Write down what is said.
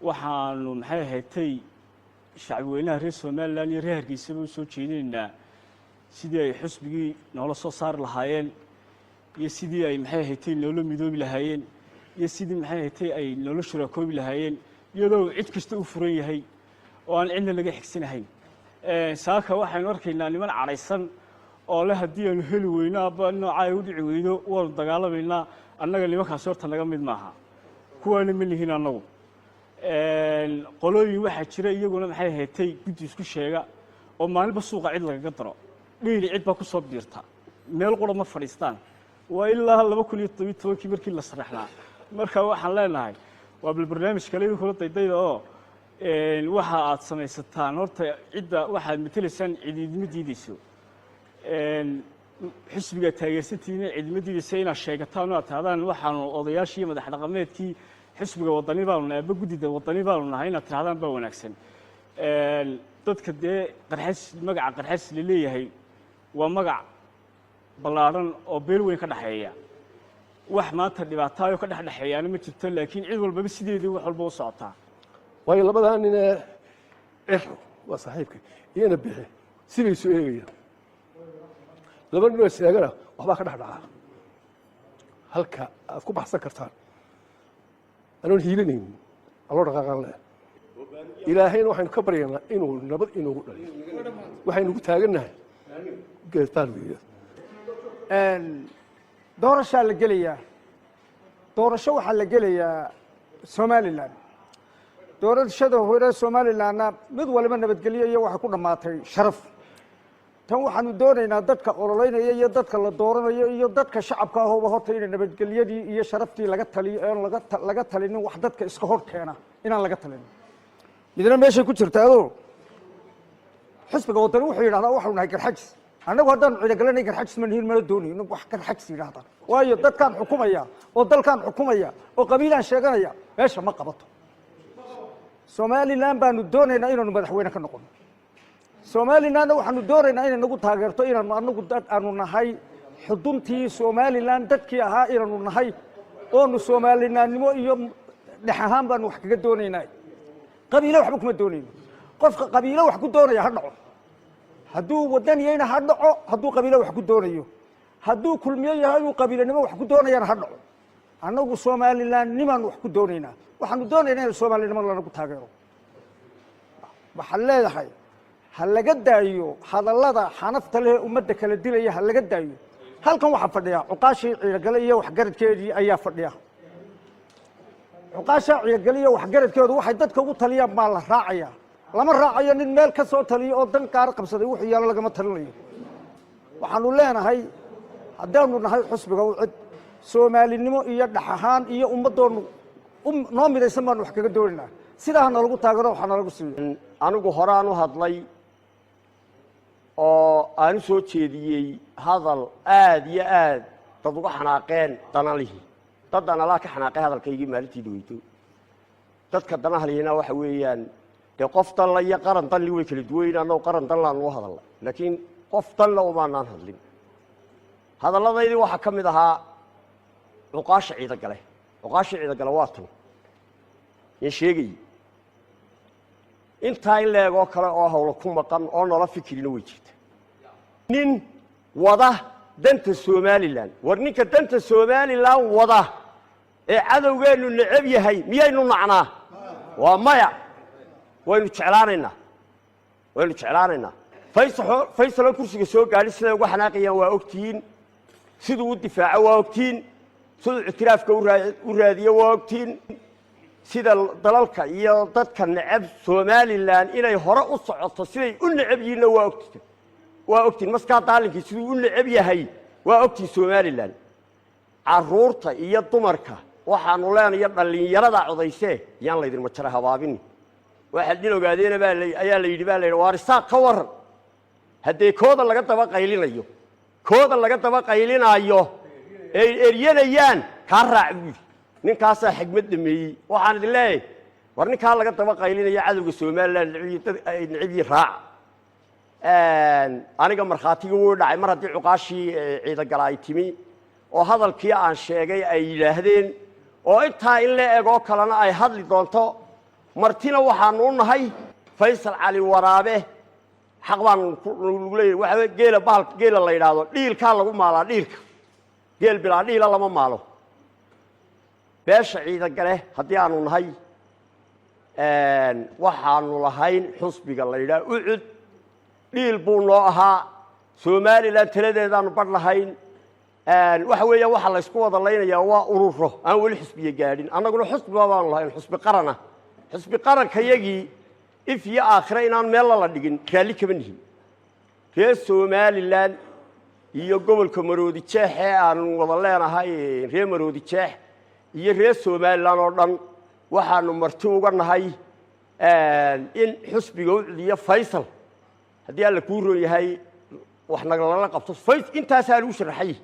Waxaanu, maxay ahaydtay, shacbi weynaha reer Somaliland iyo reer Hargeysaba u soo jeedinaynaa sidii ay xusbigii noola soo saari lahaayeen iyo sidii ay, maxay ahaydtay, noola midoobi lahaayeen iyo sidii, maxay ahaydtay, ay noola shuraakoobi lahaayeen, iyadoo cid kasta u furan yahay oo aan cidna laga xigsanahayn. Saaka waxaynu arkaynaa niman cadhaysan oo le haddii aanu heli weyno aba nooca ay u dhici weydo waanu dagaalamaynaa. Annaga nimankaasi horta naga mid maaha, kuwaana ma lihin annagu. Qolooyin waxaa jira iyaguna, maxay ahaydtay, guddi isku sheega oo maalinba suuqa cid lagaga daro, dheyli cid baa ku soo biirta, meel qura ma fadhiistaan. Waa ilaa 2017-kii markii la saraxnaa. Marka waxaan leenahay waa bal barnaamij kale idinkula daydayda oo waxa aad samaysataan. Horta cidda waxaad matelaysaan cid idima diideyso, xisbigaa taageersantihiina cidima diideysa inaad sheegataan oo aad tahdaan waxaanu odayaashii iyo madax dhaqameedkii xisbiga Wadani baanu nahay aba guddida Wadani baanu nahay. Inaad tirahdaan baa wanaagsan. Dadka dee Qarxas, magaca Qarxas la leeyahay waa magac ballaadhan oo beel weyn ka dhexeeya. Wax maanta dhibaataayo ka dhexdhexeeyaana ma jirto, laakiin cid walbaba sideedii wax walba u socotaa. Waayo, labadaa ninee Ciro waa saaxiibka iyana bixi sibay isu eegayaan. Laba ninoo is eegana waxbaa ka dhex dhacaa. Halka aad ku baxsan kartaan anoon hiilanaynin aloo dhaqaaqaan leh. Ilaahayna waxaynu ka baryaynaa inuu nabad inoogu dhaliyo. Waxaynu ku taagannahay geedbaan weeye. Doorashaa la gelayaa. Doorasho waxaa la gelayaa Somaliland. Doorashada hore Somalilandna mid waliba nabadgelyo iyo waxay ku dhammaatay sharaf. Tan waxaanu doonaynaa dadka ololeynaya iyo dadka la dooranayo iyo dadka shacabka ahooba horta inay nabadgelyadii iyo sharaftii laga taliyo, oon laga talinin wax dadka iska hor keena inaan laga talinin. Midna meeshay ku jirta adoo xisbiga Wadani wuxuu yidhahdaa waxaanu nahay Garxajis. Annagu haddaanu ciidogalanay Garxajis ma nihin, mana doonayno wax Garxajis yidhahdaan. Waayo, dadkaan xukumaya oo dalkaan xukumaya oo qabiilaan sheeganaya meesha ma qabato. Somaliland baanu doonaynaa inaanu madaxweyne ka noqono. Somalilandna waxaanu doonaynaa inay nagu taageerto inaanu anagu dad aanu nahay xuduntii Somaliland dadkii ahaa inaanu nahay, oonu Somalilandnimo iyo dhex ahaan baanu wax kaga doonaynaa. Qabiilo waxba kuma doonayno. Qofka qabiilo wax ku doonaya ha dhaco. Hadduu wadaniyeyna ha dhaco, hadduu qabiilo wax ku doonayo. Hadduu Kulmiye yahay uu qabiilanimo wax ku doonayana ha dhaco. Annagu Somalilandnimaanu wax ku doonaynaa. Waxaanu doonaynaa in Soomaalinimo lanagu taageero. Waxaan leedahay ha laga daayo hadallada xanafta leh, ummadda kala dilaya ha laga daayo. Halkan waxaa fadhiya cuqaashii Ciidagale iyo waxgaradkeedii ayaa fadhiya. Cuqaashaa Ciidagale iyo waxgaradkeedu waxay dadka ugu taliyaan baa la raacaya. Lama raacayo nin meel ka soo taliyo oo dan qaar qabsaday. Wuxuu yaalo lagama talinayo. Waxaanu leenahay haddaanu nahay xusbiga UCID, Soomaalinimo iyo dhex ahaan iyo ummaddoonu noo midaysan baanu wax kaga doonaynaa. Sidaa ha nalagu taageero, waxaa nalagu siiyo. Anigu horaan u hadlay oo aan u soo jeediyey hadal aad iyo aad dad uga xanaaqeen. Danalihii dad danalaa ka xanaaqay hadalkaygii maalintii dhaweyto. Dadka danahalihina waxa weeyaan dee qof danla iyo qaran danli way kala duwayn. Annagu qaran danlaan u hadalla, laakiin qof danla umaanaan hadlin. Hadalladaydii waxaa ka mid ahaa cuqaasha Ciidagale. Cuqaasha Ciidagale waa tan yaan sheegayey. Intaa in leegoo kale oo hawlo ku maqan oo noola fikirina way jirta. Nin wada danta Somaliland, war ninka danta Somaliland wada ee cadowgeennu necab yahay miyaynu nacnaa? Waa maya. Waynu jeclaanaynaa, waynu jeclaanaynaa. Faysaxo, Faysaloo kursiga soo gaadhi siday uga xanaaqayaan waa ogtihiin. Siduu u difaaco waa ogtihiin. Siduu ictiraafka u raadiyo waa ogtihiin. Sida dalalka iyo dadka necab Somaliland inay hore u socoto siday u necab yihiinna waa ogti, waa ogtiin. Maskaa daalinkii siduu u necab yahay waa ogtiin. Somaliland carruurta iyo dumarka waxaanu leenayo dhallinyarada codaysee yaan laydin majara habaabin. Waxaad nin ogaadeena baa la ayaa la yidhi, baa la yidhi, waar Isaaq ka warran haddee kooda laga daba qaylinayo, kooda laga daba qaylinaayo ay eryanayaan kaa raac buu yidhi. Ninkaasaa xigmad dhameeyey. Waxaan idin leeyahay, war ninkaa laga daba qaylinaya cadowga Somaliland dad ay necibyi raaca. Aniga markhaatigii wuu dhacay. Mar haddii cuqaashii Ciidagala ay timi oo hadalkii aan sheegay ay yidhaahdeen oo intaa in la eg oo kalena ay hadli doonto. Martina waxaanu u nahay Faysal Cali Waraabe. Xaq baanu lagu leeyahy. Waxa geela, bahalka geela la yidhaahdo, dhiilkaa lagu maalaa. Dhiilka geel bilaa dhiila lama maalo. Beesha Ciidagale haddii aanu nahay, waxaanu lahayn xusbiga la yidhaha UCUD. Dhiil buu noo ahaa. Somalilan taladeedaanu badh lahayn. Waxa weeya waxaa la ysku wada laynayaa waa ururo aan weli xusbiye gaadhin. Annaguna xusbiba baanu lahayn, xusbi qarana. Xusbi qarankayagii if iyo aakhire inaan meella la dhigin raalli kama nihin. Reer Somalilan iyo gobolka Maroodi Jeex ee aanu wada leenahay, reer Maroodi Jeex iyo reer Somalilan oo dhan, waxaanu marti uga nahay in xusbiga UCUD iyo Faysal, haddii Alla kuu roon yahay, wax nagalala qabto. Intaasaa lagu sharaxay.